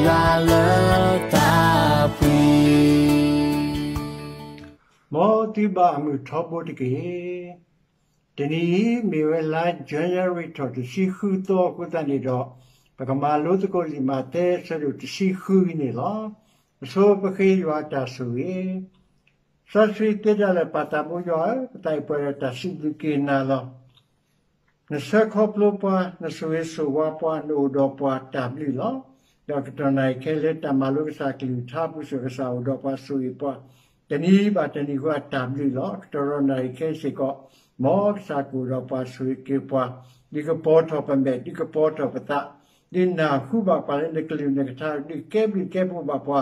ယွၤလၢတၢ်ဖှံ မ်သုဘၣ်အမုာ်ထီဘိတက့ၢ်. တနံၤအံၤမ့ၢ်ဝဲလါ January ထီၣ်တဆံဃုသီအဃိသတးန့ၣ်ဒီး, ပကမၤလိသကိးလံာ်မးသဲအဆၢဒိၣ်တဆံဃုအံၤန့ၣ်လီၤ. အဆိပဃ့ယွၤအတၢ်ဆိၣ်ဂ့ၤ စီဆှံသ့တၢ်လၢာ်ပၢ်သးဘိယွၤဧၢ, ပသးအံၤပှဲၤဒီးတၢ်စံးဘျုးက့ၤနၤလီၤ. နဆှၢခီဖျိပှၤ, နဆိၣ်ဂ့ၤဆိၣ်ဝါပှၤ, နအိၣ်ဒီးပှၤတၢ်ဘျုးလီၤ. ဒီးကတီၢ်နၣ်ရံၣ်ခဲလၢာ်လၢတၢ်မၤလိကစၢ်ကလုၢ်ကထါအပူၤစ့ၢ်ကီး ကစၢ်အိၣ်ဒီးပှၤဆိၣ်ဂ့ၤပှၤ, တနံၤဘၣ်တနံၤအဃိအတၢ်ဘျုးလီၤ. ကတီၢ်ဒီးနၣ်ရံၣ်ခဲစ့ၢ်ကီး, မ်ကစၢ်ကအိၣ်ဒီးပှၤဆိၣ်ဂ့ၤက့ၤပှၤ, ဒုးကပီၤထီၣ်ပမဲာ်, ဒုးကပီၤထီၣ်ပသး, ဒုးနၢ်ဟူဘၣ်ပှၤလၢနကလုၢ်နကထါ, ဒုးကဲဘျုးကဲဖှိၣ်ဘၣ်ပှၤ,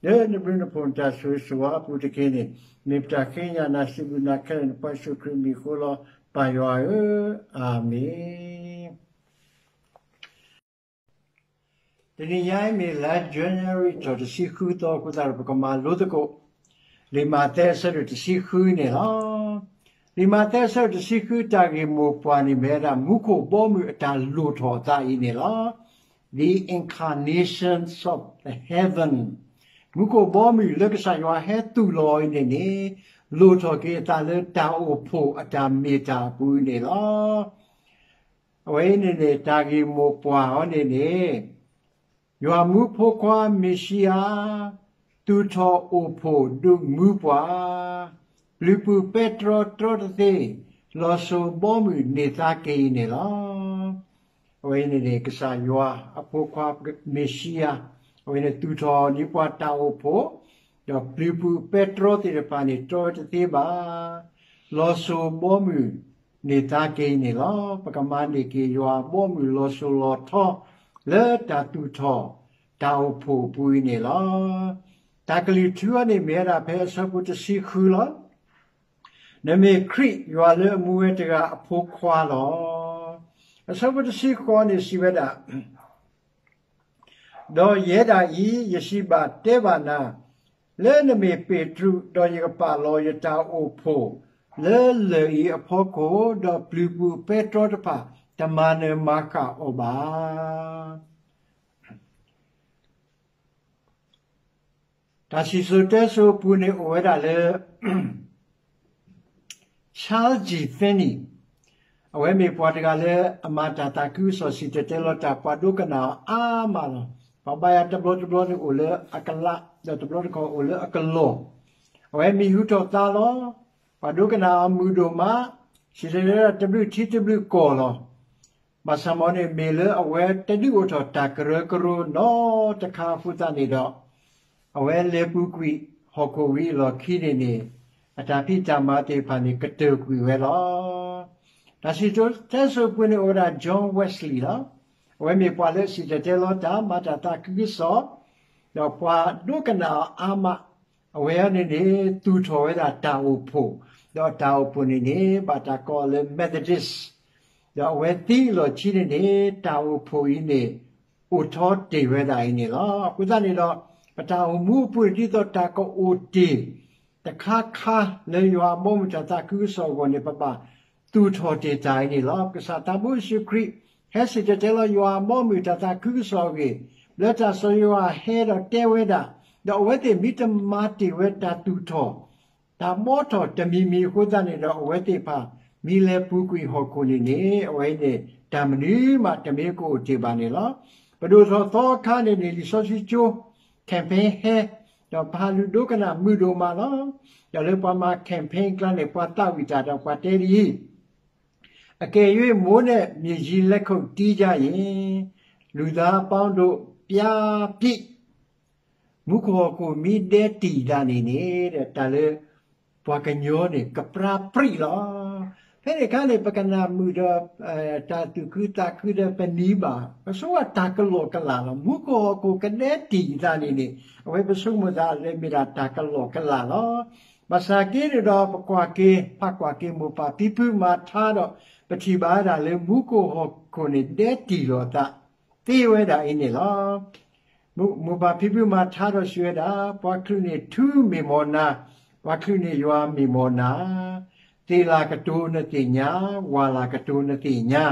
လၢနဘျုးနဖှိၣ်နတၢ်ဆိၣ်ဂ့ၤဆိၣ်ဝါအပူၤတက့ၢ်န့ၣ်, မ့ၢ်ပတၢ်ဃ့ကညးနၤစံးဘျုးနၤခဲလၢာ် နဖိယ့ၣ်ၡူးခရံာ်မံၤအဃိလီၤ. ပၢ်ယွၤဧၢ, အၤမ့ၣ်. တနံၤညါအံၤမ့ၢ်လါ January ထီၣ်တဆံဃုသီအဃိသတးဒီး ပကမၤလိသကိး လံာ်မးသဲအဆၢဒိၣ်တဆံဃုန့ၣ်လီၤ. လံာ်မးသဲအဆၢဒိၣ်တဆံဃု တၢ်ဂ့ၢ်မိၢ်ပှၢ်န့ၣ် မ့ၢ်ဝဲဒၣ် မူခိၣ်ဘီမုၢ်အတၢ်လိၣ်ထီၣ်အသးအံၤန့ၣ်လီၤ. The incarnations of the heaven. မူခိၣ်ဘီမုၢ်လၢကစၢ်ယွၤဟဲသူၣ်လီၤအံၤန့ၣ်န့ၣ်, လိၣ်ထီၣ်က့ၤအသးလၢတၢ်အိၣ်ဖှိၣ်အတၢ်မ့ၢ်တၢ်အပူၤန့ၣ်လီၤ. အဝဲအံၤန့ၣ်န့ၣ် တၢ်ဂ့ၢ်မိၢ်ပှၢ်အီၤန့ၣ်န့ၣ်, ယွၤမူဖိခွါမ့ၤၡံအၤ, သူၣ်ထီၣ်အိၣ်ဖှိၣ်ဒုးမူပှၤ, ပျုၤပူၤပဲတြီတြီတသ့, လီၤစိၤဘီမုၢ်န့ၢ်သါက့ၤအံၤန့ၣ်လီၤ. အဝဲအံၤန့ၣ်န့ၣ် ကစၢ်ယွၤအဖိခွါမ့ၤၡံအၤ, အဝဲန့ၣ်သူၣ်ထီၣ်ဒ်ပှၤတၢ်အိၣ်ဖှိၣ်, ဒီးပျုၤပူၤပဲတြီသ့ၣ်တဖၣ်န့ၣ်တြီတသ့ဘၣ်. လီၤစိၤဘီမုၢ်န့ၢ်သါက့ၤအံၤန့ၣ်လီၤ. ပကမၤန့ၢ်က့ၤယွၤဘီမုၢ်လီၤစိၤလီၤထီ လၢတၢ်သူၣ်ထီၣ် တၢ်အိၣ်ဖှိၣ်အပူၤအံၤန့ၣ်လီၤ. တၢ်ကလုၢ်ထူအီၤန့ၣ်မ့ၢ်ဝဲဒၣ်ဖဲအဆၢဖိတဆံဃုလီၤ. နမ့ၢ်ခရံာ်ယွၤလၢအမူဝဲတဂၤအဖိခွါလီၤ. အဆၢဖိတဆံဃိးန့ၣ်စံးဝဲဒၣ်, ဒီးယဲဒၣ်အံၤ ယစံးဘၣ်တဲဘၣ်နၤ, လၢနမ့ၢ်ပ့းတရူး, ဒီးယကပာ်လီၤယတၢ်အိၣ်ဖှိၣ်လၢလၢၢ်အံၤအဖီခိၣ်, ဒီးပျုၤပူၤပဲတြီတဖၣ် တမၤနၢၤမၤဃၣ်အီၤဘၣ်. တၢ်စံၣ်စိၤတဲစိၤအပူၤန့ၣ်အိၣ်ဝဲဒၣ်လၢ Charles G. Finney, အဝဲမ့ၢ်ပှၤတဂၤလၢအမၤတၢ်သးခုကစီၣ် စံၣ်တဲၤတဲလီၤတၢ် ပှၤဒိကနၣ်အီၤအါမးလီၤ. ပှၤဘါယွၤတဘျီတဘျီန့ၣ်အိၣ်လၢအကလး, ဒီးတဘျီတခီၣ်အိၣ်လၢအကလီၢ်. အဝဲမံၤဟူထီၣ်သါလီၤ. ပှၤဒိကနၣ်အီၤမုာ်ဒိၣ်မး, စံၣ်တဲၤတဲလီၤတဘျုးထံတဘျုးကီၢ်လီၤ. ဘၣ်ဆၣ်မ်န့ၣ် မ့ၢ်လၢအဝဲတဒုးအိၣ်ထီၣ်တၢ်ကရၢကရိနီတခါအဃိသတးန့ၣ်ဒီး, အဝဲလဲၤပူၤကွံာ်ဟီၣ်ခိၣ်ဝံၤအလီၢ်ခံန့ၣ်န့ၣ်, အတၢ်ဖံးတၢ်မၤသ့ၣ်တဖၣ်န့ၣ် ကတၢၢ်ကွံာ်ဝဲလီၤ. တၢ်စံၣ်စိၤတဲစိၤအပူၤန့ၣ်အိၣ်ဝဲဒၣ် John Wesley လီၤ. အဝဲမ့ၢ်ပှၤလၢအစံၣ်တဲၤတဲလီၤတၢ် မၤတၢ်သးခုကစီၣ်, ဒီးပှၤဒိကနၣ်အီၤအါမး, အဝဲအံၤန့ၣ်န့ၣ် သူၣ်ထီၣ်ဝဲဒၣ်တၢ်အိၣ်ဖှိၣ်, ဒီးတၢ်အိၣ်ဖှိၣ်န့ၣ်န့ၣ် ဘၣ်တၢ်ကိးအီၤလၢ Methodist, ဒီးအဝဲသံအလီၢ်ခံန့ၣ်န့ၣ် တၢ်အိၣ်ဖှိၣ်အံၤန့ၣ် အိၣ်ထီၣ်တ့ၢ်ဝဲဒၣ်အံၤန့ၣ်လီၤ. အဃိသတးန့ၣ်ဒီး ပတၢ်အိၣ်မူအပူၤန့ၣ် ဒ်သိးတၢ်ကအိၣ်တ့ၢ်တခါခါလၢယွၤအဘီအမုၢ်တၢ်သးခုကစီၣ်အဂီၢ်န့ၣ် ပဘၣ်သူၣ်ထီၣ်တ့ၢ်တၢ်အံၤန့ၣ်လီၤ. ကစၢ်သးဘိယ့ၣ်ၡူးခရံာ် ဟဲစံၣ်တဲၤတဲလီၤယွၤအဘီအမုၢ်တၢ်သးခုကစီၣ်အဂ့ၢ်, လၢတၢ်စီၤယိၤဟၣ်ဟဲဒီးတဲဝဲဒၣ်, ဒီးအဝဲသ့ၣ်မ့ၢ်တမၤတ့ၢ်ဝဲတၢ်သူၣ်ထီၣ် တၢ်ဘှီထီၣ်တမံၤမံၤအဃိသတးန့ၣ်ဒီး အဝဲသ့ၣ်တဖၣ် မ့ၢ်လဲၤပူၤကွံာ်ဟီၣ်ခိၣ်န့ၣ်န့ၣ် အဝဲအံၤန့ၣ် တၢ်မနုၤမးတမ့ၢ်ကအိၣ်တ့ၢ်ဘၣ်န့ၣ်လီၤ. ပဒိၣ်ထီၣ်သီအခါန့ၣ်န့ၣ် လံာ်စီဆှံကၠိ campaign ဟဲ, ဒီးပှၤလူၤဒိကနၣ်မုာ်ဒိၣ်မးလီၤ. ဒီးလၢပှၤမၤ campaign အကျါန့ၣ် ပှၤသးဝံၣ်တၢ်ဒီးပှၤတဲဒ်အံၤ, အကယ်၍ မိုးနဲ့မြေကြီး လက်ခုပ်တီးကြရင်, လူသားအပေါင်းတို့ ပျါပြစ် မူခိၣ်ဟီၣ်ခိၣ်မ့ၢ်ဒဲတံၢ်ဒၣ်န့ၣ်န့ၣ် တၢ်လၢပှၤကညီန့ၣ် ကပြါပြံၣ်လီၤ. ဖဲန့ၣ်အခါန့ၣ် ပကနၣ်မုာ်ဒီး တၢ်သူၣ်ခုသးခုဒီးပနံၤဘၣ်, ပဆိကမိၣ်တၢ်ကလီၢ်ကလၤလီၤ. မူခိၣ်ဟီၣ်ခိၣ်ကဒဲတံၢ်ဒၣ်န့ၣ်န့ၣ် အဝဲပဆိကမိၣ်သးလၢမ့ၢ်ဒၣ်တၢ်ကလီၢ်ကလၤလီၤ. ဘၣ်ဆၣ်က့န့ၣ်ဒီး ပကွၢ်က့ၤ ဖးကွၢ်က့ၤမိၢ်ပၢ်ဖံဖုမၤထါဒီး ပထံၣ်ဘၣ်ဝဲဒၣ်လၢမူခိၣ်ဟီၣ်ခိၣ်န့ၣ် ဒဲတံၢ်လီၤအသး သ့ဝဲဒၣ်အံၤန့ၣ်လီၤ. မိၢ်ပၢ်ဖံဖုမၤထါဒီးစံးဝဲဒၣ်, ပှၤချုးန့ၢ်ထူမ့ၢ်မီၢ်နၤ, ပှၤချုးန့ၢ်ယွၤမ့ၢ်မီၢ်နၤ, သ့ၣ်လၢ်ကတိၤနသ့ၣ်ညါ, ဝၢ်လၢ်ကတိၤနသ့ၣ်ညါ.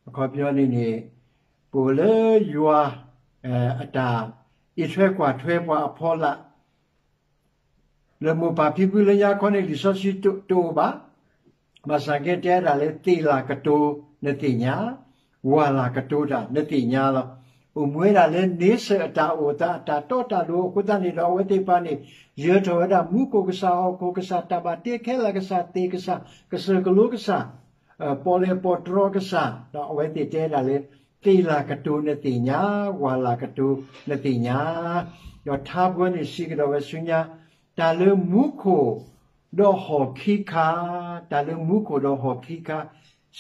အခီပညီန့ၣ်န့ၣ် ပအိၣ်လၢယွၤ အတၢ် အံးထွဲကွၢ်ထွဲပှၤအဖီလာ် လၢမိၢ်ပၢ်ဖံဖုလၢညါခီန့ၣ် လံာ်စီဆှံတအိၣ်ဘၣ်. ဘၣ်ဆၣ်က့တဲဒၣ်လၢ သ့ၣ်လၢ်ကတိၤနသ့ၣ်ညါ, ဝၢ်လၢ်ကတိၤတၢ်နသ့ၣ်ညါလီၤ. အိၣ်မူဝဲဒၣ်လၢ နေဆံအတၢ်အိၣ်သး အတၢ်တီတၢ်လိၤအဃိသတးန့ၣ်ဒီး အဝဲသ့ၣ်တဖၣ်န့ၣ် ယၢၤထီၣ်ဝဲဒၣ်မူခိၣ်ကစၢ် ဟီၣ်ခိၣ်ကစၢ် တၢ်ဘၣ်တ့ခဲလၢာ်ကစၢ် သ့ၣ်ကစၢ် ကစၢၢ်ကလိကစၢ် ပီၣ်လဲၣ်ပီၣ်တြီကစၢ်, ဒီးအဝဲသ့ၣ်တဲဒၣ်လၢ သ့ၣ်လၢ်ကတိၤနသ့ၣ်ညါ, ဝၢ်လၢ်ကတိၤနသ့ၣ်ညါ, ဒီးထါပှဲၤန့ၣ်စံးကဒီးဝဲဆူညါ, တၢ်လၢမူခိၣ်ဒီးဟီၣ်ခံခါ, တၢ်လၢမူခိၣ်ဒီးဟီၣ်ခံခါ,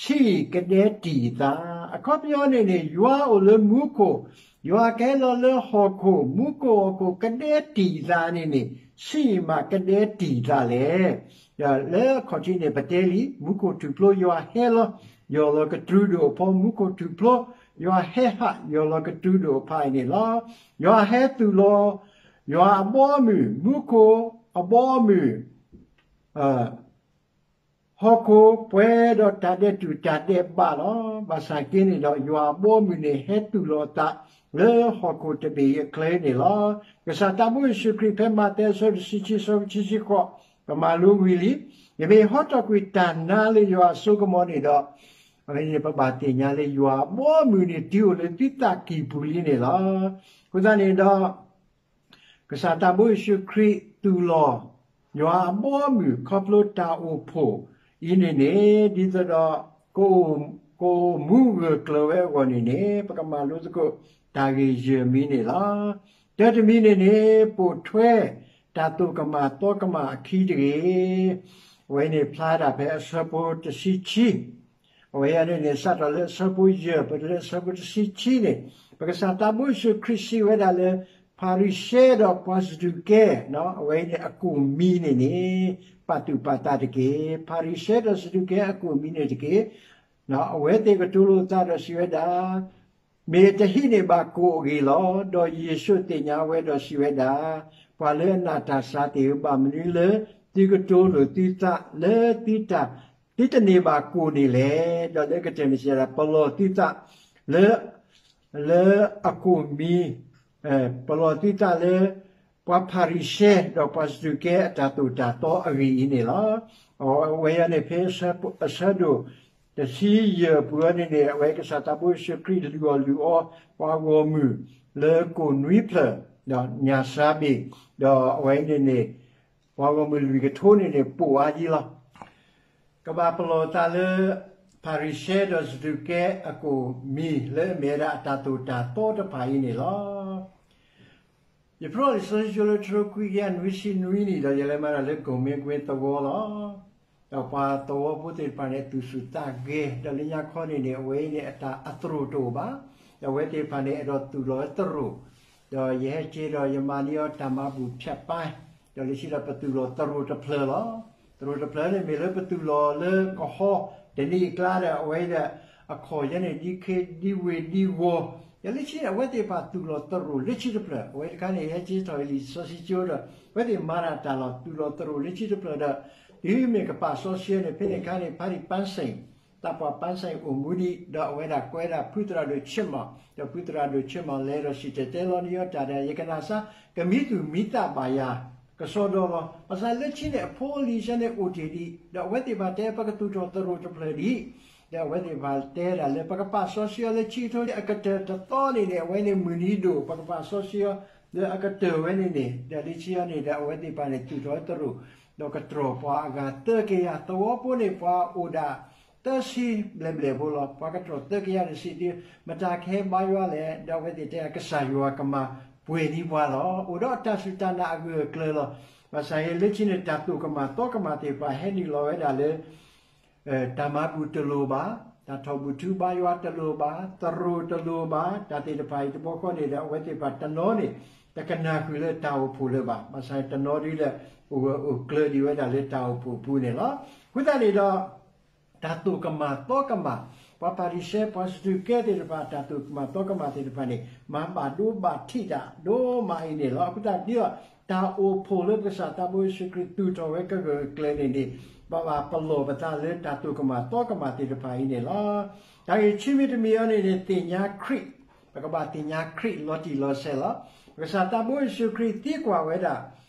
ဆံးကဒဲတံာ်သး, အခီပညီန့ၣ်န့ၣ် ယွၤအိၣ်လၢမူခိၣ်, ယွၤကဟဲလီၤလၢဟီၣ်ခိၣ်, မူခိၣ်ဟီၣ်ခိၣ်ကဒဲတံာ်သးန့ၣ်န့ၣ် ဆံးမးကဒဲတံာ်သးလဲၣ်. ဒီးလၢအခီၣ်ထံးန့ၣ် ပတဲလံ, မူခိၣ်ထူၣ်ဖျိယွၤဟဲလီၤ, ယီၢ်လီၤကတြူဒိၣ်အဖီ, မူခိၣ်ထူၣ်ဖျိယွၤဟဲဟး, ယီၢ်လီၤကတြူဒိၣ်အဖီအံၤန့ၣ်လီၤ. ယွၤဟဲသူၣ်လီၤ ယွၤအဘီအမုၢ်, မူခိၣ်အဘီအမုၢ်, ဟီၣ်ခိၣ်ပှဲၤဒီးတၢ်ဒဲးတူၢ်တၢ်ဒဲးဘးလီၤ. ဘၣ်ဆၣ်က့န့ၣ်ဒီး ယွၤအဘီအမုၢ်န့ၣ် ဟဲသူၣ်လီၤအသးလၢဟီၣ်ခိၣ်တဘ့ၣ်အံၤအချၢန့ၣ်လီၤ. ကစၢ်သးဘိယ့ၣ်ၡူးခရံာ် ဖဲမးသဲအဆၢတဆံခံ အဆၢဖိခံဆံဃိး, ပမၤလိဝံၤလံ, ယမ့ၢ်ဟီထီၣ်ကွံာ်တၢ်နါလၢယွၤအစိကမီၤန့ၣ်ဒီး, အဝဲန့ၣ်ပဘၣ်သ့ၣ်ညါလၢယွၤအဘီအမုၢ်န့ၣ် တုၤအိၣ်လၢသုသးကံၢ်ပူၤလံန့ၣ်လီၤ. အဃိသတးန့ၣ်ဒီး ကစၢ်သးဘိယ့ၣ်ၡူးခရံာ်သူၣ်လီၤ ယွၤအဘီအမုၢ်ခီဖျိတၢ်အိၣ်ဖှိၣ်အံၤန့ၣ်န့ၣ် ဒ်သိးဒီး ကအိၣ်မူဂၢၢ်ကျၢၤဝဲအဂီၢ်န့ၣ်န့ၣ် ပကမၤလိသကိးတၢ်ဂ့ၢ်ယဲၢ်မံၤန့ၣ်လီၤ. တၢတမံၤန့ၣ်န့ၣ် ပိာ်ထွဲတၢ်သိၣ်ကမၣ်သီကမၣ်အခံတဂ့ၤ. အဝဲန့ၣ်ဖျါဒၣ်ဖဲအဆၢဖိတဆံခံ အဝဲအံၤန့ၣ်န့ၣ် စးထီၣ်လၢအဆၢဖိယဲၢ် ပတုၤလၢအဆၢဖိတဆံခံန့ၣ်, ပကစၢ်သးဘိယ့ၣ်ၡူးခရံာ်စံးဝဲဒၣ်လၢ ဖၤရံၤၡဲဒီးပှၤစဒူးကဲ အဝဲအံၤန့ၣ်အကိၣ်မံၤန့ၣ်န့ၣ် ပာ်သူၣ်ပာ်သးတက့ၢ်. ဖၤရံၤၡဲဒီးစဒူးကဲအကိၣ်မံၤန့ၣ်တက့ၢ်. အဝဲသ့ၣ်ကတိၤလိာ်သးဒီးစံးဝဲဒၣ် မ့ၢ်တဟံးန့ၢ်ဘၣ်ကိၣ်အဂ့ၢ်လီၤ. ဒီးယ့ၣ်ၡူးသ့ၣ်ညါဝဲဒီးစံးဝဲဒၣ်, ပှၤလၢအနာ်တၢ်စၢ်သ့ၣ်ဧၢ, ဘၣ်မနုၤလၢ သုကတိၤလိာ်သုသးလၢသုတၢ် သုတန့ၢ်ဘၣ်ကိၣ်န့ၣ်လဲၣ်. ဒီးလၢကတၢၢ်န့ၣ်စံးဒၣ် ပလီၢ်သုသးလၢ လၢအကိၣ်မံၤ, ပလီၢ်သုသးလၢ ပှၤဖၤရံၤၡဲဒီးပှၤစဒူးကဲအတၢ်သိၣ်တၢ်သီအဂ့ၢ်အံၤန့ၣ်လီၤ. အဝဲအံၤန့ၣ် ဖဲအဆၢဒိၣ်တဆံယဲၢ်အပူၤန့ၣ်န့ၣ် အဝဲကစၢ်သးဘိယ့ၣ်ၡူးခရံာ်လုၢ်အီၣ်လုၢ်အီ ပှၤဂီၢ်မုၢ်လၢကိၣ်နွံဖျၢၣ် ဒီးညၣ်စါဘ့ၣ်, ဒီးအဝဲအံၤန့ၣ်န့ၣ် ပှၤဂီၢ်မုၢ်လွံၢ်ကထိန့ၣ်န့ၣ် ပိာ်အါယံၤလီၤ. ကဘၣ်ပလီၢ်သးလၢ ဖၤရံၤၡဲဒီးစဒူးကဲအကိၣ်မံၤ လၢအမ့ၢ်ဝဲဒၣ်အတၢ်သိၣ်တၢ်သီတဖၣ်အံၤန့ၣ်လီၤ. ယဖျိလံာ်စီဆှံကၠိလၢ ထီၣ်ခွံကယၤနွံဆံနွံနံၣ်ဒီး ယလဲၤမၤတၢ်လၢကိၣ်မ့ၢ်ကွ့သဝီလီၤ. ဒီးပှၤသဝီဖိသ့ၣ်တဖၣ်န့ၣ် သူၣ်ဆူၣ်သးဂဲၤ, ဒီးလၢညါခီန့ၣ်န့ၣ် အဝဲအံၤန့ၣ် အတၢ်အသရိာ်တအိၣ်ဘၣ်. ဒီးအဝဲသ့ၣ်တဖၣ်န့ၣ် အဲၣ်ဒိးသူၣ်လီၤသရိာ်, ဒီးယဟဲက့ၤဒီးယမၤန့ၢ်အီၤတၢ်မၤဘူၣ်ဖၠးပၢ်, ဒီးလၢခံဒီးပသူၣ်လီၤသရိာ်တဖျၢၣ်လီၤ. သရိာ်တဖျၢၣ်န့ၣ်မ့ၢ်လၢပသူၣ်လီၤလၢကဟီတနံၤအကျါဒီး အဝဲဒီး အခီၣ်ယဲန့ၣ် ဒ်ခ့ဒ်ဝ့ၢ်ဒ်ဂီၤ, ဒီးလၢခံန့ၣ် အဝဲသ့ၣ်တဖၣ်သူၣ်လီၤသရိာ်လၢခံတဖျၢၣ်, အဝဲတခါန့ၣ် ဟဲက့ၤထီၣ်လံာ်စီဆှံကၠိဒီး အဝဲသ့ၣ်မၤတၢ်တၢ်လီၤ သူၣ်လီၤသရိာ်လၢခံတဖျၢၣ်ဒီး တုၤမ့ၢ်ကပာ်စီဆှံန့ၣ် ဖဲန့ၣ်အခါန့ၣ် ဖါတံၣ်ပၢ်စ့ၣ် သးပှၢ်ပၢ်စ့ၣ်အိၣ်မူဒံး ဒီးအဝဲဒၣ်ကွဲးဒၣ်ဖုသရၣ်ဒိၣ်ဆ့မီၣ်, ဒီးဖုသရၣ်ဒိၣ်ဆ့မီၣ်လဲၤဒီးစံၣ်တဲၤတဲလီၤန့ၢ်အီၤတၢ်ဒီး ယကနၣ်စါ ကမံသူၣ်မံသးဘၣ်ယၤ ကစီဒီလီၤ. ဘၣ်ဆၣ်လၢခံန့ၣ် အဖိအလံၤဆၢန့ၣ်အိၣ်တ့ၢ်ဒံး, ဒီးအဝဲသ့ၣ်တဖၣ်တဲ ပကသူၣ်ထီၣ်သရိာ်တဖျၢၣ်ဒံး, ဒီးအဝဲသ့ၣ်တဖၣ်တဲဒၣ်လၢ ပကပာ်စီဆှံအီၤလၢခံကထိအကတၢၢ်တသီန့ၣ်န့ၣ် အဝဲန့ၣ်မုၢ်နံၤဒိၣ် ပကပာ်စီဆှံအီၤလၢအကတၢၢ်ဝဲန့ၣ်န့ၣ်, ဒီးလၢခံအံၤန့ၣ်ဒီး အဝဲသ့ၣ်တဖၣ်န့ၣ် သူၣ်ထီၣ်သရိာ် ဒီးကတြီၢ်ပှၤအဂၤသၢကယၤ, သဝီဖိန့ၣ် ပှၤအိၣ်ဒၣ်သၢဆံဘျဲၣ်ဘျဲၣ်ဖိလီၤ. ပှၤကတြီၢ်သၢကယၤန့ၣ်စံးဒ် မတၤကဟဲဘါယွၤလဲၣ်, ဒီးအဝဲသ့ၣ်တဲ ကစၢ်ယွၤကမၤပှဲၤန့ၢ်ပှၤလီၤ. အိၣ်ဒီးအတၢ်စူၢ်တၢ်နာ်အဂၢၢ်အကျၢၤလီၤ. ဘၣ်ဆၣ်ယဲလၢခံန့ၣ် တၢ်သိၣ်ကမၣ်သီကမၣ်သ့ၣ်တဖၣ် ဟဲနုာ်လီၤဝဲဒၣ်လၢ တၢ်မၤဘူၣ်တလိၣ်ဘၣ်, တၢ်ထီၣ်ဘူၣ်ထူဘါယွၤတလိၣ်ဘၣ်, သရိာ်တလိၣ်ဘၣ်, တၢ်သ့ၣ်တဖၣ်အံၤတဘျီဃီန့ၣ်ဒီး အဝဲသ့ၣ်တဖၣ်တနီၤန့ၣ် တကနၣ်ဃုာ်လၢတၢ်အိၣ်ဖှိၣ်လၢၤဘၣ်. ဘၣ်ဆၣ်တနီၤဒ်လဲၣ် အိၣ်ဂၢၢ်အိၣ်ကျၢၤဒံးဝဲဒၣ်လၢတၢ်အိၣ်ဖှိၣ်အပူၤန့ၣ်လီၤ. အဃိသတးန့ၣ်ဒီး တၢ်သိၣ်ကမၣ်သီကမၣ်, ပှၤဖၤရံၤၡဲ ပှၤစဒူးကဲသ့ၣ်တဖၣ် တၢ်သိၣ်ကမၣ်သီကမၣ်သ့ၣ်တဖၣ်န့ၣ် မၤဘၣ်ဒိဘၣ်ထံးတၢ်ဒိၣ်မးအံၤန့ၣ်လီၤ. အဃိသတးဒ်သိး တၢ်အိၣ်ဖှိၣ်လၢပကစၢ်သးဘိယ့ၣ်ၡူးခရံာ်သူၣ်ထီၣ်ဝဲကဂၢၢ်ကျၢၤန့ၣ်န့ၣ် ပဘၣ်ပလီၢ်ပသးလၢတၢ်သိၣ်ကမၣ်သီကမၣ်သ့ၣ်တဖၣ်အံၤန့ၣ်လီၤ. တၢ်ဂ့ၢ်ခံမံၤတမံၤအံၤန့ၣ်န့ၣ် သ့ၣ်ညါခရံာ်, ပကဘၣ်သ့ၣ်ညါခရံာ်လီၤတံၢ်လီၤဆဲးလီၤ. ကစၢ်သးဘိယ့ၣ်ၡူးခရံာ်သံကွၢ်ဝဲဒၣ်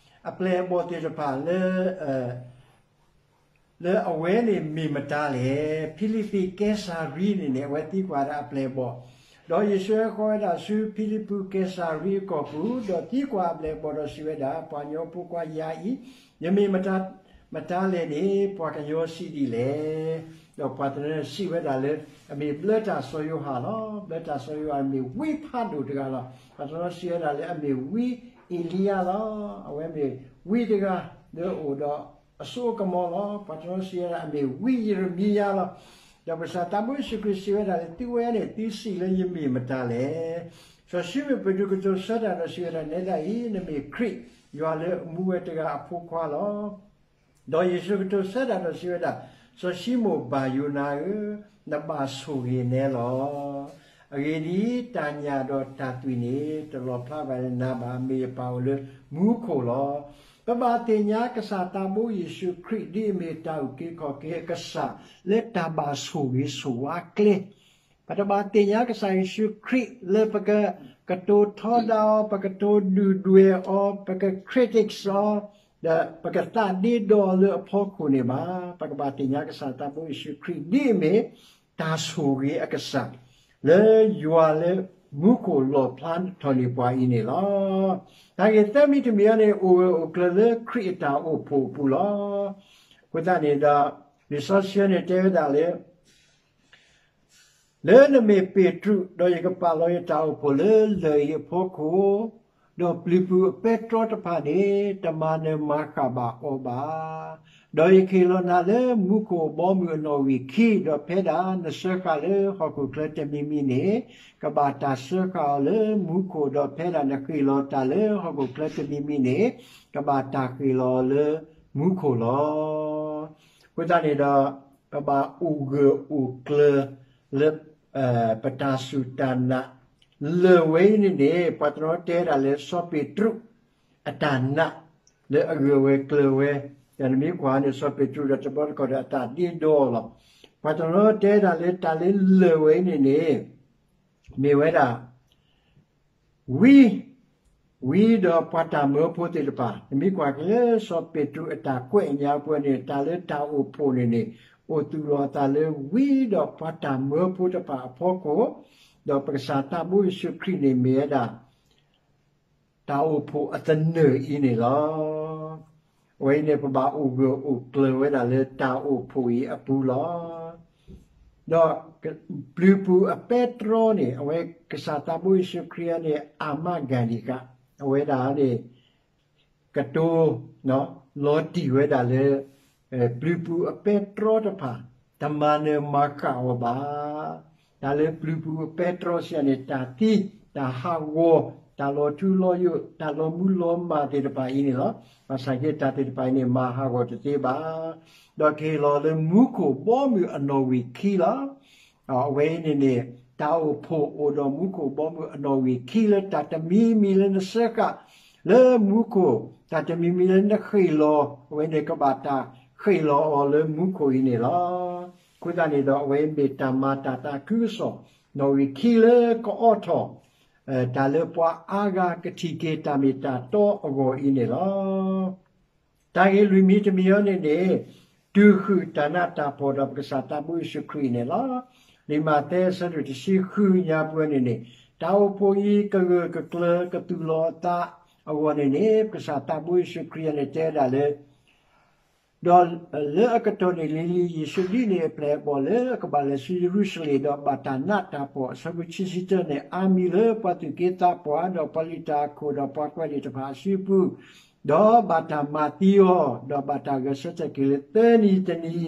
အပျဲၢ်အဘီၣ်သ့ၣ်တဖၣ်လၢ လၢအဝဲန့ၣ်မ့ၢ်မတၤလဲၣ်. ဖံလံးပံးကဲစၤရံန့ၣ်န့ၣ် အဝဲသံကွၢ်ဒၣ်အပျဲၢ်အဘီၣ်, ဒီးယ့ၣ်ၡူးဟဲဃီဝဲဒၣ်ဆူဖံလံးပံးကဲစၤရံအကီၢ်ပူၤ, ဒီးသံကွၢ်အပျဲၢ်အဘီၣ်ဒီးစံးဝဲဒၣ်, ပှၤကညီဖိခွါယၤအံၤ, ယမ့ၢ်မတၤ, မတၤလဲၣ်န့ၣ် ပှၤကညီစံးဒ်လဲၣ်. ဒီးပှၤတနီၤစံးဝဲဒၣ်လၢ အမ့ၢ်ဘျၢတၢ်စီၤယိၤဟၣ်လီၤ. ဘျၢတၢ်စီၤယိၤဟၣ်မ့ၢ်ဝံဖးဒိၣ်တဂၤလီၤ. ပှၤတနီၤစံးဝဲဒၣ်လၢအမ့ၢ်ဝံအ့လံယၤလီၤ. အဝဲမ့ၢ်ဝံတဂၤလၢအအိၣ်ဒီးအစိအကမီၤလီၤ. ပှၤတနီၤစံးဝဲဒၣ်အမ့ၢ်ဝံယရမံယၤလီၤ. ဒီးကစၢ်သးဘိယ့ၣ်ၡူးခရံာ်စံးဝဲဒၣ်လၢ သုဝဲန့ၣ် သုစံးလၢယမ့ၢ်မတၤလဲၣ်. စီၤၡံမိၣ်ပ့းတရူးကတိၤဆၢတၢ်ဒီးစံးဝဲဒၣ်, နဲဒၣ်အံၤ နမ့ၢ်ခရံာ်, ယွၤလၢအမူဝဲတဂၤအဖိခွါလီၤ. ဒီးယ့ၣ်ၡူးကတိၤဆၢတၢ်ဒီးစံးဝဲဒၣ်, စီၤၡံမိၣ်ဘၣ်ယိၤနၤဧၢ, နဘၣ်ဆိၣ်ဂ့ၤနဲလီၤ. အဂ့ၢ်ဒ်အံၤ, တၢ်ညၣ်ဒီးတၢ်သွံၣ်န့ၣ် တလီၤဖျါဘၣ်နၤဘၣ်, မ့ၢ်ယပၢ်အိၣ်လၢမူခိၣ်လီၤ. ပဘၣ်သ့ၣ်ညါကစၢ်သးဘိယ့ၣ်ၡူးခရံာ် ဒ်အမ့ၢ်တၢ်အုၣ်က့ၤခီၣ်က့ၤအကစၢ် လၢတၢ်ဘၣ်ဆိၣ်ဂ့ၤဆိၣ်ဝါအကျဲ ပတဘၣ်သ့ၣ်ညါကစၢ်ယ့ၣ်ၡူးခရံာ်လၢပကကတိၤထီဒါအီၤ, ပကတိၤဒုၣ်ဒွဲၣ်အီၤ, ပက critics အီၤ, ဒီးပကသးဒ့ဒီအီၤလၢအဖီခိၣ်န့ၣ်ဘၣ်. ပကဘၣ်သ့ၣ်ညါကစၢ်သးဘိယ့ၣ်ၡူးခရံာ် ဒ်အမ့ၢ်တၢ်ဆိၣ်ဂ့ၤအကစၢ် လၢယွၤလၢမူခိၣ်လီၣ်ဖျါထီၣ်န့ၢ်ပှၤအံၤန့ၣ်လီၤ. တၢ်ဂ့ၢ်သၢမံၤတမံၤအံၤန့ၣ် အိၣ်ဂၢၢ်အိၣ်ကျၢၤလၢခရံာ်အတၢ်အိၣ်ဖှိၣ်အပူၤလီၤ. အဃိသတးန့ၣ်ဒီး လံာ်စီဆှံန့ၣ်တဲဝဲဒၣ်လၢ လၢနမ့ၢ်ပ့းတရူး, ဒီးယကပာ်လီၤယတၢ်အိၣ်ဖှိၣ်လၢလၢၢ်အံၤအဖီခိၣ်, ဒီးပျုၤပူၤအပဲတြီတဖၣ်န့ၣ် တမၤနၢၤမၤဃၣ်ဘၣ်အီၤဘၣ်. ဒီးယကဟ့ၣ်လီၤနၤလၢမူခိၣ်ဘီမုၢ်အနီၣ်ဝံာ်ခံ, ဒီးဖဲဒၣ်နစၢဃာ်လၢဟီၣ်ခိၣ်ချၢတမံၤမံၤန့ၣ်, ကဘၣ်တၢ်စၢဃာ်အီၤလၢမူခိၣ်, ဒီးဖဲဒၣ်နဃ့ၢ်လီၤတၢ်လၢဟီၣ်ခိၣ်ချၢတမံၤမံၤန့ၣ်, ကဘၣ်တၢ်ဃ့ၢ်လီၤအီၤလၢမူခိၣ်လီၤ. အဃိသတးန့ၣ်ဒီး ပဘၣ်အိၣ်ဂၢၢ်အိၣ်ကျၢၤလၢ ပတၢ်စူၢ်တၢ်နာ် လၢၢ်ဝဲအံၤန့ၣ်န့ၣ် ပှၤတနီၤတဲဒၣ်လၢစီၤပ့းတရူး အတၢ်နာ်လၢအဂၢၢ်ဝဲကျၢၤဝဲ, ဒီးနမ့ၢ်ကွၢ်န့ၣ် စီၤပ့းတရူးဒီးတဘျီတခီၣ်ဒီးအတၢ်ဒ့ဒီလီၤ. ပှၤတနီၤတဲဒၣ်လၢတၢ်လၢလၢၢ်ဝဲအံၤန့ၣ်န့ၣ် မ့ၢ်ဝဲဒၣ် ဝံ, ဝံဒီးပှၤတၢ်မၢဖိသ့ၣ်တဖၣ်, နမ့ၢ်ကွၢ်က့ၤလၢစီၤပ့းတရူးအတၢ်ကွဲးအညါပူၤန့ၣ် တၢ်လၢတၢ်အိၣ်ဖှိၣ်န့ၣ်န့ၣ် အိၣ်သူၣ်လီၤအသးလၢဝံဒီးပှၤတၢ်မၢဖိတဖၣ်အဖီခိၣ်, ဒီးပကစၢ်သးဘိယ့ၣ်ၡူးခရံာ်န့ၣ်မ့ၢ်ဝဲဒၣ် တၢ်အိၣ်ဖှိၣ်အသနၢၣ်အံၤန့ၣ်လီၤ. အဝဲအံၤန့ၣ် ပဘၣ်အိၣ်ဂၢၢ်အိၣ်ကျၢၤဝဲဒၣ်လၢတၢ်အိၣ်ဖှိၣ်အံၤအပူၤလီၤ. ဒီးပျုၤပူၤအပဲတြီန့ၣ် အဝဲကစၢ်သးဘိယ့ၣ်ၡူးခရံာ်န့ၣ် အမၤဂၤဒံးဃာ်, အဝဲဒၣ်န့ၣ် ကတိၤ လီၤတံၢ်ဝဲဒၣ်လၢ ပျုၤပူၤအပဲတြီတဖၣ် တမၤနၢၤမၤဃၣ်အီၤဘၣ်. တၢ်လၢပျုၤပူၤအပဲတြီစံးန့ၣ် တၢ်သံ, တၢ်ဟးဂီၤ, တၢ်လီၤထူလီၤယိာ်, တၢ်လီၤမူလီၤမၢ်သ့ၣ်တဖၣ်အံၤန့ၣ်လီၤ. ဘၣ်ဆၣ်က့တၢ်သ့ၣ်တဖၣ်အံၤန့ၣ် မၤဟးဂီၤတသ့ဘၣ်. ဒီးကဟ့ၣ်လီၤလၢမူခိၣ်ဘီမုၢ်အနီၣ်ဝံာ်ခံလီၤ. အဝဲအံၤန့ၣ်န့ၣ် တၢ်အိၣ်ဖှိၣ်အိၣ်ဒီးမူခိၣ်ဘီမုၢ်အနီၣ်ဝံာ်ခံလၢတၢ်တမံၤမံၤလၢနစၢဃာ် လၢမူခိၣ်, တၢ်တမံၤမံၤလၢနဃ့ၢ်လီၤ, အဝဲန့ၣ်ကဘၣ်တၢ်ဃ့ၢ်လီၤအီၤလၢမူခိၣ်အံၤန့ၣ်လီၤ. အဃိသတးန့ၣ်ဒီး အဝဲမ့ၢ်တၢ်မၤတၢ်သးခုကစီၣ် နီၣ်ဝံာ်ခံလၢကအိးထီၣ် တၢ်လၢပှၤအါဂၤကထံၣ်က့ၤတၢ်မ့ၢ်တၢ်တီအဂီၢ်အံၤန့ၣ်လီၤ. တၢ်ဂ့ၢ်လွံၢ်မံၤတမံၤအံၤန့ၣ်န့ၣ် တုၤဃုာ်တၢ်နးတၢ်ဖှီၣ်ဒီးပကစၢ်သးဘိယ့ၣ်ၡူးခရံာ်န့ၣ်လီၤ. လံာ်မးသဲအဆၢဒိၣ်တဆံဃုညါပူၤန့ၣ်န့ၣ် တၢ်အိၣ်ဖှိၣ်အံၤကဂၢၢ်ကကျၢၤကသူၣ်လီၤအသးအဂီၢ်န့ၣ်န့ၣ် ပကစၢ်သးဘိယ့ၣ်ၡူးခရံာ်န့ၣ်တဲဝဲဒၣ်လၢ ဒီးလၢအကတီၢ်န့ၣ်လံၤလံၤ ယ့ၣ်ၡူးဒ်န့ၣ်အပျဲၢ်အဘီၣ်လၢအကဘၣ်လဲၤဆူယရူၤၡလ့ၣ် ဒီးဘၣ်တၢ်နးတၢ်ဖှီၣ် အဆၢဖိခံဆံတၢန့ၣ် အါမံၤလၢပှၤသူၣ်က့သးပှၢ် ဒီးပှၤလုၢ်တၢ်အခိၣ် ဒီးပှၤကွဲးလံာ်တဖၣ်အစုပူၤ, ဒီးဘၣ်တၢ်မၤသံအီၤ, ဒီးဘၣ်တၢ်ဂဲၤဆၢထၢၣ်က့ၤလၢသၢနံၤတနံၤ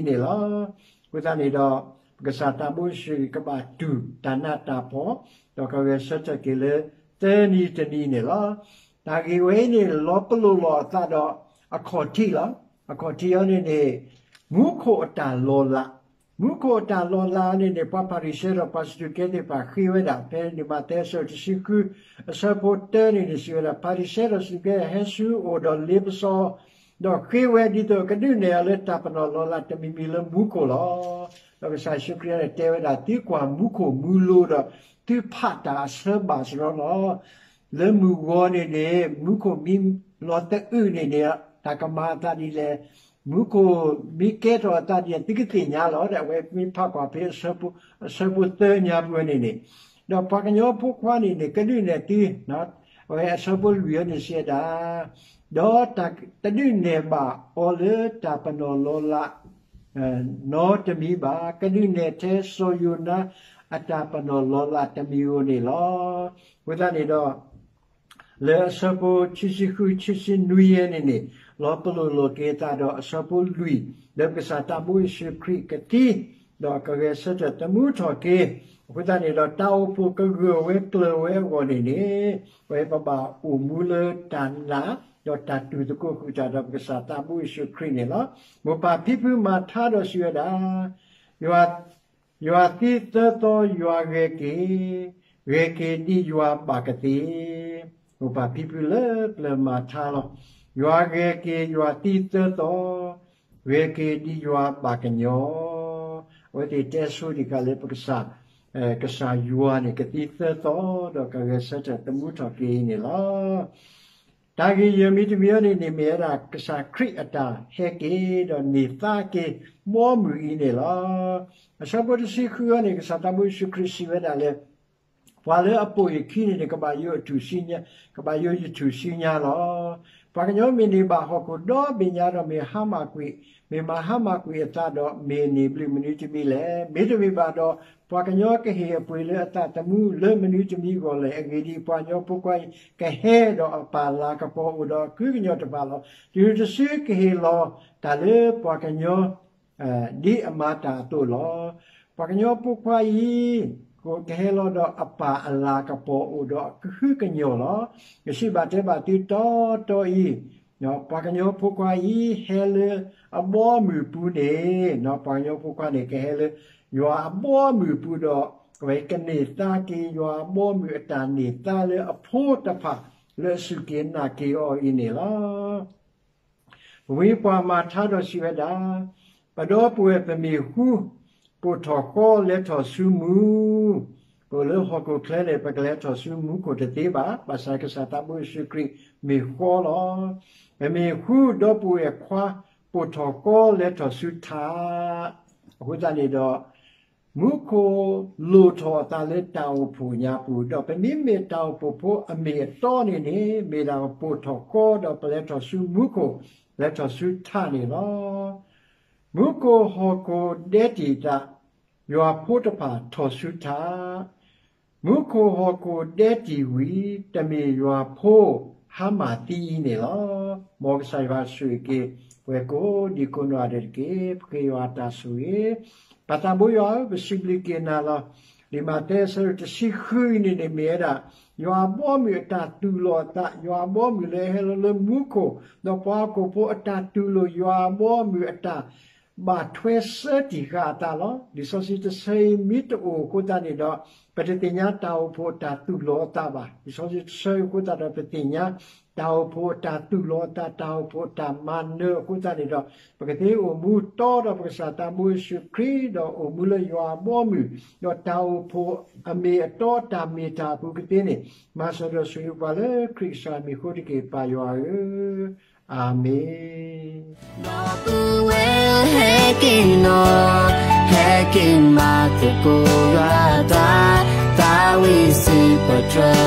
အံၤန့ၣ်လီၤ. အဃိသတးန့ၣ်ဒီး ပကစၢ်သးဘိယ့ၣ်ၡူးခရံာ်ကဘၣ်တူၢ်တၢ်နးတၢ်ဖှီၣ် ဒီးကဂဲၤဆၢထၢၣ်က့ၤလၢသၢနံၤတနံၤန့ၣ်လီၤ. တၢ်ဂ့ၢ်ဝဲအံၤန့ၣ် လီၤပလိာ်လီၤအသးဒီးအခီၣ်ထံးလီၤ. အခီၣ်ထံးအံၤန့ၣ်န့ၣ် မူခိၣ်အတၢ်လီၤလး, မူခိၣ်အတၢ်လီၤလးန့ၣ်န့ၣ် ပှၤဖၤရံၤၡဲဒီးပှၤစဒူးကဲသ့ၣ်တဖၣ်ဃ့ဝဲဒၣ် ဖဲလံာ်မးသဲအဆၢတဆံဃု အဆၢဖိတၢန့ၣ်န့ၣ် စံးဝဲဒၣ် ဖၤရံၤၡဲဒီးစဒူးကဲဟဲဆူအအိၣ်ဒီးလ့ပစီ ဒီးဃ့ဝဲဒ်သိးကဒုးနဲၣ်အီၤလၢတၢ်ပနီၣ်လီၤလးတမံၤမံၤလၢမူခိၣ်လီၤ. ဒီးကစၢ်ယ့ၣ်ၡူးခရံာ်န့ၣ်တဲဝဲဒၣ် သုကွၢ်မူခိၣ်မူလိၤဒီး သုဖးတၢ်အဆၢဘၣ်စရီလီၤ. လၢမုၢ်ဂီၤန့ၣ်န့ၣ် မူခိၣ်မ့ၢ်လီၤသအုးန့ၣ်န့ၣ် တၢ်ကမၤအသးဒ်လဲၣ်, မူခိၣ်မ့ၢ်ကဲထီၣ်အသးဒ်လဲၣ် သုကသ့ၣ်ညါလီၤ. အဝဲမ့ၢ်ဖးကွၢ်ဖဲအဆၢဖိသၢညါပူၤန့ၣ်န့ၣ်, ဒီးပှၤကညီဖိခွါန့ၣ်န့ၣ် ကဒုးနဲၣ်သု, အဝဲအဆၢဖိလွံၢ်အံၤန့ၣ်စံးဝဲဒၣ်, ဒီးတဒုးနဲၣ်ဘၣ်အီၤလၢတၢ်ပနီၣ်လီၤလး နီတမံၤဘၣ်, ကဒုးနဲၣ်ထဲစီၤယိၤနါအတၢ်ပနီၣ်လီၤလးတမံၤဧိၤန့ၣ်လီၤ. အဃိသတးန့ၣ်ဒီး လၢအဆၢဖိခံဆံဃု ခံဆံနွံယဲန့ၣ်န့ၣ် လီၤပလိာ်လိာ်က့ၤအသးဒီးအဆၢဖိလွံၢ် လၢပကစၢ်သးဘိယ့ၣ်ၡူးခရံာ်ကသံ ဒီးကဂဲၤဆၢထၢၣ်သမူထီၣ်က့ၤ, အဃိသတးန့ၣ်ဒီး တၢ်အိၣ်ဖှိၣ်ကဂၢၢ်ဝဲကျၢၤဝဲအဂီၢ်န့ၣ်န့ၣ် အဝဲပဘၣ်အိၣ်မူလၢတၢ်နာ် ဒီးတၢ်တူၢ်သကိးဃုာ်တၢ်ဒီးပကစၢ်သးဘိယ့ၣ်ၡူးခရံာ်န့ၣ်လီၤ. မိၢ်ပၢ်ဖံဖုမၤထါဒီးစံးဝဲဒၣ်, ယွၤ ယွၤသံသၢသီယွၤဂဲၤက့ၤ, ဂဲၤက့ၤဒ်ယွၤဘၣ်ကသ့, မိၢ်ပၢ်ဖံဖုလၢပျၢၤမၤထါလီၤ. ယွၤဂဲၤက့ၤယွၤသံသၢသီ, ဂဲၤက့ၤဒ်ယွၤဘၣ်ကညီ, အဝဲသ့ၣ်တဲဆိဒံးဃာ်လၢပကစၢ် ကစၢ်ယွၤန့ၣ် ကသံသၢသီ ဒီးကဂဲၤဆၢထၢၣ်သမူထီၣ်က့ၤအံၤန့ၣ်လီၤ. တၢ်ဂ့ၢ်ယဲၢ်မံၤတမံၤအံၤန့ၣ်န့ၣ် မ့ၢ်ဝဲဒၣ်ကစၢ်ခရံာ်အတၢ်ဟဲက့ၤ ဒီးန့ၢ်သါက့ၤ ဘီမုၢ်အံၤန့ၣ်လီၤ. အဆၢဖိတဆံဃုအံၤန့ၣ် ကစၢ်သးဘိယ့ၣ်ၡူးခရံာ်စံးဝဲဒၣ်လၢ ပှၤလၢအပိာ်ယခံန့ၣ်န့ၣ် ကဘၣ်ယိၣ်အထူၣ်ဆံညါ, ကဘၣ်ယိၣ်ယထူၣ်ဆံညါလီၤ. ပှၤကညီမ့ၢ်န့ၢ်ဘၣ်ဟီၣ်ခိၣ်ဒီဘ့ၣ်ညါဒီးမ့ၢ်ဟါမၢ်ကွံာ်, မ့ၢ်မၤဟါမၢ်ကွံာ်အသးဒီး မ့ၢ်န့ၢ်ဘျုးမနုၤတမံၤလဲၣ်. မ့တမ့ၢ်ဘၣ်ဒီး ပှၤကညီကဟ့ၣ်အပှ့ၤလၢအသးသမူလၢမနုၤတမံၤအဂီၢ်လဲၣ်. အဂ့ၢ်ဒ်အံၤ, ပှၤကညီဖိခွါအံၤ ကဟဲဒီးအပၢ်လၤကပီၤအိၣ်ဒီးအကုကညီၢ်တဖၣ်လီၤ. တုၤတစုကဟ့ၣ်လီၤတၢ်လၢပှၤကညီ ဒ်အမၤတၢ်အသိးလီၤ. ပှၤကညီဖိခွါအံၤ ကဟဲလီၤဒီးအပၢ်အလၤကပီၤအိၣ်ဒီးအကဟုကညီၢ်လီၤ. ယစံးဘၣ်တဲဘၣ်သုတီတီအံၤ, ပှၤကညီဖိခွါအံၤ ဟဲလၢအဘီအမုၢ်အပူၤန့ၣ်, ပှၤကညီဖိခွါန့ၣ် ကဟဲလၢ ယွၤအဘီအမုၢ်အပူၤဒီး အဝဲကန့ၢ်သါက့ၤ ယွၤအဘီအမုၢ်အတၢ်န့ၢ်သါလၢအဖိတဖၣ် လၢအစူၢ်က့ၤနာ်က့ၤအီၤအံၤန့ၣ်လီၤ. ပဝံပှၤမၤထါဒီးစံးဝဲဒၣ်, ပဒီပုၢ်ဝဲၢ်ပမ့ၢ်ဃူ ပိာ်ထီၣ်ဃီလဲၤထီၣ်ဆူမူ, ပအိၣ်လၢဟီၣ်ခိၣ်ချၢန့ၣ် ပကလဲၤထီၣ်ဆူမူခိၣ်တသ့ဘၣ်. ဘၣ်ဆၣ်ကစၢ်သးဘိယ့ၣ်ၡူးခရံာ်မ့ၢ်ဃီလီၤ. ပမ့ၢ်ဃူဒီပုၢ်ဝဲၢ်ခွါ ပိာ်ထီၣ်ဃီလဲၤထီၣ်ဆူထး, အဃိသတးန့ၣ်ဒီး မူခိၣ်လိၣ်ထီၣ်အသးလၢတၢ်အိၣ်ဖှိၣ်ညါပူၤ, ဒီးပမ့မ့ၢ်တၢ်အိၣ်ဖှိၣ်ဖိအမ့ၢ်အတီန့ၣ်န့ၣ် မ့ၢ်ဒၣ်ပိာ်ထီၣ်ဃီဒီးပလဲၤထီၣ်ဆူမူခိၣ်, လဲၤထီၣ်ဆူထးန့ၣ်လီၤ. မူခိၣ်ဟီၣ်ခိၣ်ဒဲတံာ်တာ်, ယွၤဖိတဖၣ်ထီၣ်ဆူထး, မူခိၣ်ဟီၣ်ခိၣ်ဒဲတံာ်ဝံၤ တမ့ၢ်ယွၤဖိဟါမၢ်သံအံၤန့ၣ်လီၤ. မ်ကစၢ်ယွၤဆိၣ်ဂ့ၤက့ၤ ပဝဲကိးဒံကိးနီၢ်ဂၤဒဲးတက့ၢ်. ပဃ့ယွၤအတၢ်ဆိၣ်ဂ့ၤ, ပၢ်သးဘိယွၤဧၢ, ပစံးဘျုးက့ၤနၤလီၤ. လံာ်မးသဲအဆၢဒိၣ်တဆံဃုအံၤန့ၣ်န့ၣ် မ့ၢ်ဝဲဒၣ် ယွၤအဘီအမုၢ်အတၢ်သူၣ်လီၤအသး, ယွၤအဘီအမုၢ်လၢအဟဲလီၤလၢမူခိၣ်, ဒီးပှၤဟီၣ်ခိၣ်ဖိအတၢ်တူၢ်လိာ်ယွၤအဘီအမုၢ်အတၢ် ဘၣ်ထွဲဆၢတံၢ်ဃာ်အသးလီၤ. လံာ်စီဆှံတဆၢအံၤမ့ၢ်တအိၣ်အဃိသတးန့ၣ်ဒီး ပတသ့ၣ်ညါတၢ်အိၣ်ဖှိၣ်အတၢ်သူၣ်လီၤအသးဘၣ်. လံာ်စီဆှံတဆၢအံၤအဃိသတးဒီး ပသ့ၣ်ညါတၢ်အိၣ်ဖှိၣ်အတၢ်သူၣ်လီၤအသး, တၢ်အိၣ်ဖှိၣ်အတၢ်မၤနၢၤအဃိသတးန့ၣ်ဒီး ပကသ့အိၣ်မူတီဒီးပကစၢ်သးဘိယ့ၣ်ၡူးခရံာ်, ဒီးအိၣ်မူလၢယွၤအဘီအမုၢ်, ဒီးတၢ်အိၣ်ဖှိၣ်အမ့ၢ်အတီတၢ်မ့ၢ်တၢ်အပူၤကသ့န့ၣ်, မၤစၢၤဒီးဆိၣ်ဂ့ၤပှၤလၢခရံာ်ကစၢ်အမံၤအဃိတက့ၢ်, ပၢ်ယွၤဧၢ. အၤမ့ၣ်. ဒီပုၢ်ဝဲၢ်ဟဲက့ၤနီၤ, ဟဲက့ၤမၤသကိးယွၤအသး, သးဝံၣ်စံးပတြၢၤ